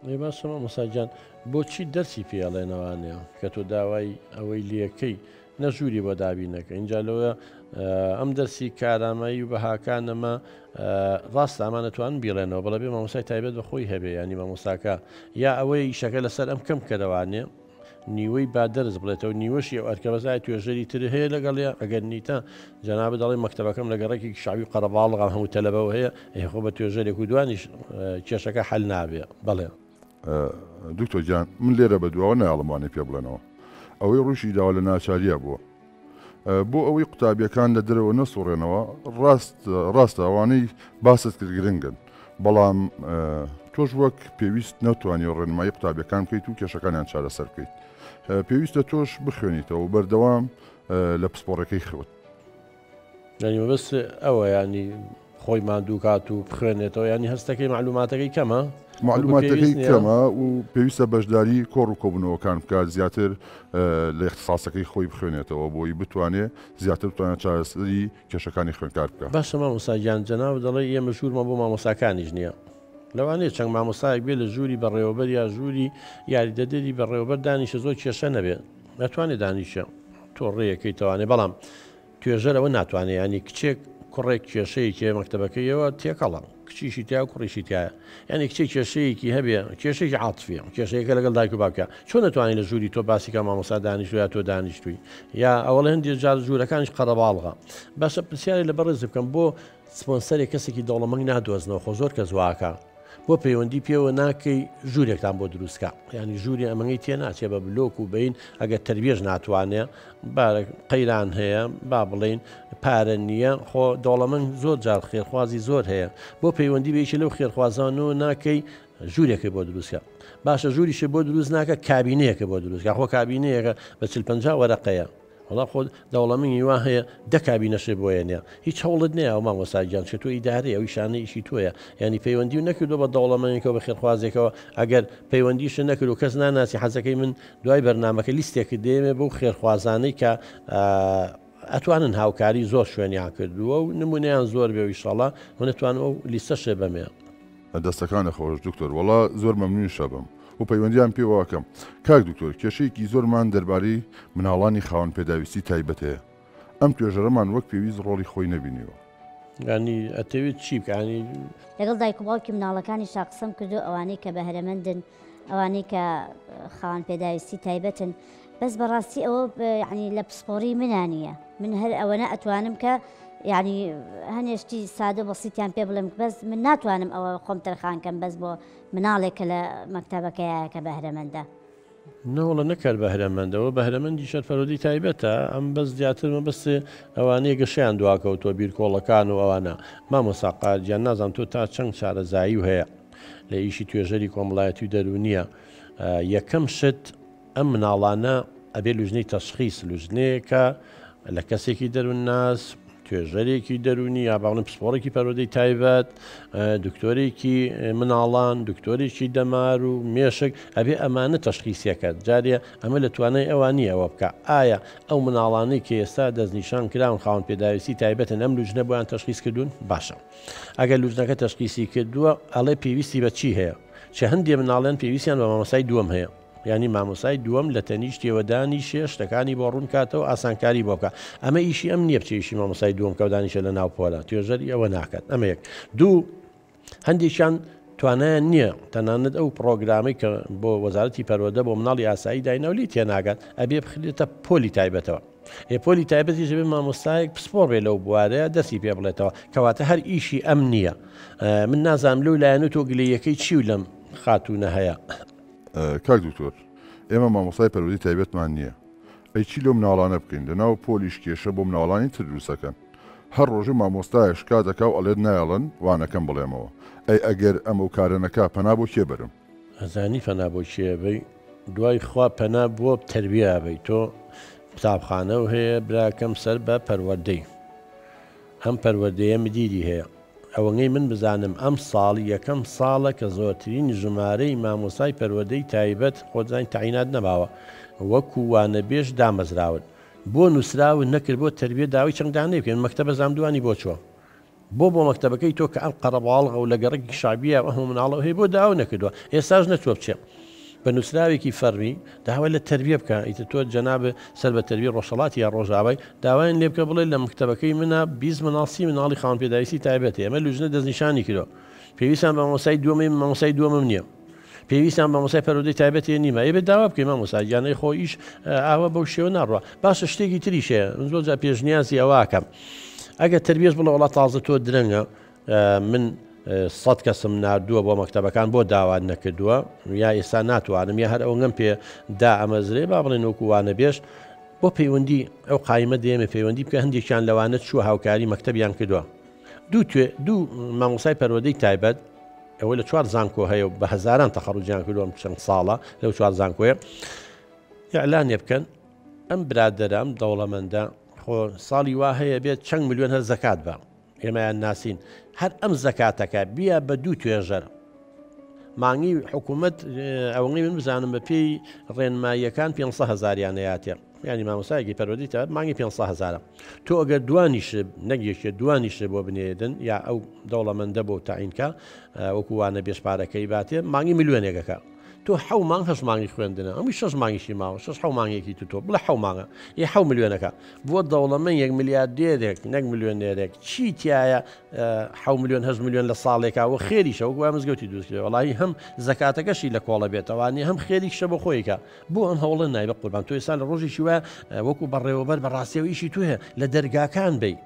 ئەی باشە مامۆستا گیان بۆچی دەرسی پێ ئەڵێنەوانێ کە تۆ داوای ئەوەی لەکەی نە ژووری بۆ دابین نەکە اینجا لەوە ئەم دەرسی کارامایی و بەهاکانەمە ڕاست ئەمانە توان بیڵێنەوە بەڵێ بێ مامۆسای تایبەت بە خۆی هەبێ ینی مامۆساکە یا ئەوەی ئیشەکە لەسەر ئەم کەم کەرەوانێ نیوەی با دەرس بڵێتەوە نیوەشی ئەو ئەرکە بەس ئایا توێژەری تر هەیە لەگەڵیا ئەگەر نیتە جەنابت دەڵێ مەکتەبەکەم لە گەڕەکێکی شەعبی و قەرەباڵغە هەموو تەلەبەوە هەیە ئەی خۆ بە توێژەرێک و دوانیش کێشەکە حەل نابێ بەڵێ. دکتۆر گیان من لێرە بە دواوە نایەڵم وانەی پێ بڵێنەوە ئەوەی ڕوویشی داوە لە ناچاریا بووە بۆ ئەوەی قوتابیەکان لە دەرەوە نەسوڕێنەوە ڕاست ڕاستە ئەوانەی باست کرد گرنگن بەڵام تۆش وەک پێویست نەتوانی ڕێنمایی قوتابیەکان بکەیت و کێشەکانیان چارەسەر بکەیت پێویستە تۆش بخوێنیتەوە بەردەوام لە پسپۆڕەکەی خۆت. یانی مەبەست ئەوە ینی خۆی ماندوو کات و بخوێنێتەوە ینی هەستەکەی معلوماتەکەی کەمە معلوماتەکەی کەمە و پێویستە بەشداری کۆڕ و کۆبوونەوەکان بکات زیاتر لە اختصاصەکەی خۆی بخوێنێتەوە بۆی بتوانێت زیاتر بتوانێت چارەسەری کێشەکانی خوێندکار بکات. باشە مامۆستا گیان جەنابت دەڵێی ئێمە ژوورمان بۆ مامۆستاکانیش نییە لەوانەیە چەند مامۆستایەک بێ لە ژووری بەڕێوەبەر یا ژووری یاریدەدەری بەڕێوەبەر دانیشە زۆر کێشە نەبێ ئەتوانێ دانیشە تۆ ڕێیەکەی تەوانێ بەڵام توێژەر ئەوە ناتوانێ یانی کچێک کوڕێک کێشەیەکی هەیە مەکتەبەکەیەوە تێکەڵە کچیشی تیا و کوڕیشی تایە یعنی کچێک کێشەیەکی هەبێ کێشێکی عاتفیە کێشەیەکە لەگەڵ دایک و باوکە چۆن دەتوانانی لە ژووری تۆ باسی کە مامۆستا دانیشتو یا تۆ دانیشتووی یا ئەوەڵ هەندێک جار ژوورەکانیش قەرەباڵغە باشە پرسیاری لە بەڕێز بکەم بۆ سپۆنسەرێک کەسێکی دەوڵەمەنگ نادۆزنەوە خۆ زۆر کەس واکە بۆ پەیوەندی پێوە ناکەی ژوورێکتان بۆ دروستکە ینی ژووری ئەمەی تێ ناچێ بە بلۆک و بین ئەگەر تربیەش ناتوانێ قەیران هەیە با بڵین پارە نییە خۆ دەوڵەمەند زۆر جار خێرخوازی زۆر هەیە بۆ پەیوەندی بێکی لەو خێرخوازان و ناکەی ژوورێکی بۆ دروستکە باشە ژووریشی بۆ دروست ناکە کابینەیەکە بۆ دروستکە خۆ کابینەیەکە بە 40 وەرەقەیە وەڵا خۆ دەوڵەمنی وا هەیە دە کابینەشێ بۆیە نیە هیچ هەوڵت نەیاوە مامۆستا گیان چکە تۆ ئیدارەی ئەو ئیشانە ئیشی تۆیە یانی پەیوەندیو نەکردوە بە دەوڵەمەنێکەوە بە خێرخوازێکەوە ئەگەر پەیوەندیشت نەکرد و کەس ناناسی حەزەکەی من دوای بەرنامەکە لیستێکت دێمێ بەو خێرخوازانەی کە ئەتوانن هاوکاری زۆر شوێنیان کردووە و نمونەیان زۆر بێ ئیشەڵا من ئەتوانم ئەو لیستەشێ بەمێ. دەستەکانت خۆش دکتۆر وەڵا زۆر مەمنونیش ئەبم و پەیوەندیان پێوە ئەکەم کاک دکتۆر کێشەیەکی زۆرمان دەربارەی مناڵانی خاوەن پێداویستی تایبەت هەیە ئەم توێژەرەمان وەک پێویست ڕۆڵی خۆی نەبینیوە. یانی ئەتەوێت چی بکە یانی. لەگەڵ دایک و باوکی مناڵەکانیشا قسەم کردو ئەوانەی کە بەهرەمەندن ئەوانەی کە خاوەن پێداویستی تایبەتن بەس بەڕاستی ئەوە یعنی لە پسپۆڕی منا نییە من هەر ئەوەنە ئەتوانم کە یعنی هەنێ شتی سادە و بەسیتیان پێ بڵێم بەس من ناتوانم ئەوە خۆم تەرخان کەم بەس بۆ مناڵێک کە لە مەکتەبەکەیە کە بەهرەمەندە. نەوەڵا نەک هەر بەهرەمەندە وە بەهرەمەندیش هەر پەروەردەی تایبەتە ئەم بەس زیاتر مەبەستێ ئەوانەیە گەشەیان دواکەوتووە بیرکۆڵەکان و ئەوانە مامۆستا قادر گیان نازانم تۆ تا چەند شارەزایی و هەیە لە ئیشی توێژەری کۆمەڵایەتی و دەروونیە یەکەم شت ئەم مناڵانە ئەبێ لوجنەی تەشخیس لوجنەیەکە لە کەسێکی دەروونناس، توێژەرێکی دەروونی یا باڵێن پسپۆڕێکی پەروەردەی تایبەت، دکتۆرێکی مناڵان، دکتۆرێکی دەمار و مێشک ئەبێ ئەمانە تەشخیسیەکە جارێ ئەمە لە توانای ئەوان نییە ئەوە بکە ئایا ئەو مناڵانەی کە ئێستا دەستنیشان کراون خاوەن پێداویستی تایبەتن ئەم لوجنە بۆیان تەشخیس کردوون باشە ئەگەر لوجنەکە تەشخیسی کردووە ئەڵێ پێویستی بە چی هەیە چە هەندێ مناڵیان پێویستیان بە مامۆستای دووەم هەیە یانی مامۆستای دووەم لە تەنیشتیەوە دانیشێ شتەکانی بۆ ڕوون کاتەوە ئاسانکاری بۆ بکا ئەمە ئیشی ئەم نییە بچێ ئیشی مامۆستای دووەم کە دانیشێ لە ناو پۆلە توێژەری ئەوە ناکات ئەمە یەک دوو هەندێکیان توانایان نییە تەنانەت ئەو پڕۆگرامەی کە بۆ وەزارەتی پەروەردە بۆ مناڵی ئاسایی دایناو لێی تێناگات ئەبێ بخرێتە پۆلی تایبەتەوە ئێ پۆلی تایبەتیش دەبێت مامۆستایەک پسپۆڕ بێ لەو بوارەیە دەستی پێ بڵێتەوە کەواتە هەر ئیشی ئەم نییە من نازانم لەو لایەن و تۆ گلەیەکەی چی و لەم خاتوونە هەیە. کاک دکتۆر ئێمە مامۆستای پەروەردەی تایبەتمان نییە ئەی چی لەو مناڵانە بکەین لەناو پۆلیش کێشە بۆ مناڵانی تر دروست ئەکەن هەر ڕۆژێ مامۆستایەک شکا دەکا و ئەڵێت نایەڵن وانەکەم بڵێمەوە ئەی ئەگەر ئەم ئەو کارە نەکا پەنا بۆ کێ بەرم؟ ئەزانی پەنا بۆ کێ ئەبەی؟ دوای خوا پەنا بۆ تەربیە ئەبەی تۆ قوتابخانەو هەیە براکەم سەر بە پەروەردەی ئەم پەروەردەیە مدیری هەیە ئەوەنەی من بزانم ئەم ساڵ یەکەم ساڵە کە زۆرترین ژمارەی مامۆستای پەروەردەی تایبەت خۆت زانی تەعینات نەماوە وەکو وانەبێژ دامەزراون بۆ نوسراو نەکرد بۆ تەربیە داوای چەند دانەی بکەین مەکتەبە زامدوانی بۆ چوە. بۆ بۆ مەکتەبەکەی تۆ کە ئەم قەرەباڵغە و لە گەڕەکی شەعبیە و ئەم مناڵەوە هەیە بۆ داوا نەکردووە ئێستاش نەچووە بچێ بە نووسراوێکی فەرمی داوا لە تەربیە بکە ئیتر تۆ جەناب سەر بە تەربیە ڕۆژهەڵاتی یا ڕۆژاوای داوایان لێ بکە بڵێ لە مەکتەبەکەی منە 20 مناڵ 30 مناڵی خاوەن پێداویستی تایبەت هەیە ئەمە لوجنە دەستنیشانی کردووە پێویستیان بە مامۆستای دووەمەی مامۆستای دووەمم نییە پێویستیان بە مامۆستای پەروەردەی تایبەت هەیە نیمە ئێ بێت داوا بکەی مامۆستا گیان ئەی خۆ ئیش ئاوا بەو شێوە ناڕوا باشە شتێکی تریش هەیە من زۆر جار پێشنیازی ئەوە ئەکەم ئەگەر تربیەش بڵێ وڵا تازە تۆ درەنگە من سەد کەسم ناردووە بۆ مەکتەبەکان بۆ داوات نەکردووە یا ئێستا ناتوانم یا هەر ئەوەنگەم پێ دا ئەمەزرێ با بڵێن وەکو وانە بێژ بۆ پەیوەندی ئەو قایمە دێمە پەیوەندی بکە هەندێکیان لەوانە چووە هاوکاری مەکتەبیان کردووە دوو توێ دوو مامۆسای پەروەردەی تایبەت ئەوەی لە چوار زانکۆ هەیە و بە هەزاران تەخەڕوجیان کردووە ئەم چەند ساڵە لەو چوار زانکۆیە ئیعلانێ بکەن ئەم برادەرە ئەم دەوڵەمەندە خۆ ساڵی وا هەیە بێت چەند ملیۆن هەر زەکات بە ئێمەیان ناسین هەر ئەم زەکاتەکە بیا بە دوو توێژەر مانگی حکوومەت ئەوەی من بزانم بە پێی ڕێنماییەکان 500 هزاریان نەیاتێ یانی مامۆستایەکی پەروەردەی تایبەت مانگی 500 هەزارە تۆ ئەگەر دوانیش نەک یەکێ دوانیش بۆ بنێدن یا ئەو دەوڵەمەندە بۆ تاینکە وەکو وانە بێژ پارەکەی باتێ مانگی ملیۆنێکەکە تۆ حەو مانگ هەشت مانگی خوێندنە ئەمی شەش مانگیشی ماوە شەش حەو مانگێکی تو تۆ بڵێ حەو مانگە ئی حەو ملیۆنەکە بۆ دەوڵەمەند یەک ملیاردێرێک نەک ملیۆنێرێک چی تایە حەو ملیۆن هەشت ملیۆن لە ساڵێکا وە خێریشە وەکو مزگەوتی دروست کرێ وەڵی هەم زەکاتەکەشی لە کۆڵە بێتەوانی هەم خێریشە بۆ خۆیکە بۆ ئەم هەوڵە نای بە قوربان تۆ ئێستا لە ڕۆژێکی وایە وەکو بەڕێوەبەر بە ڕاستیەوە ئیشی تۆ هەیە لە دەرگاکان بی.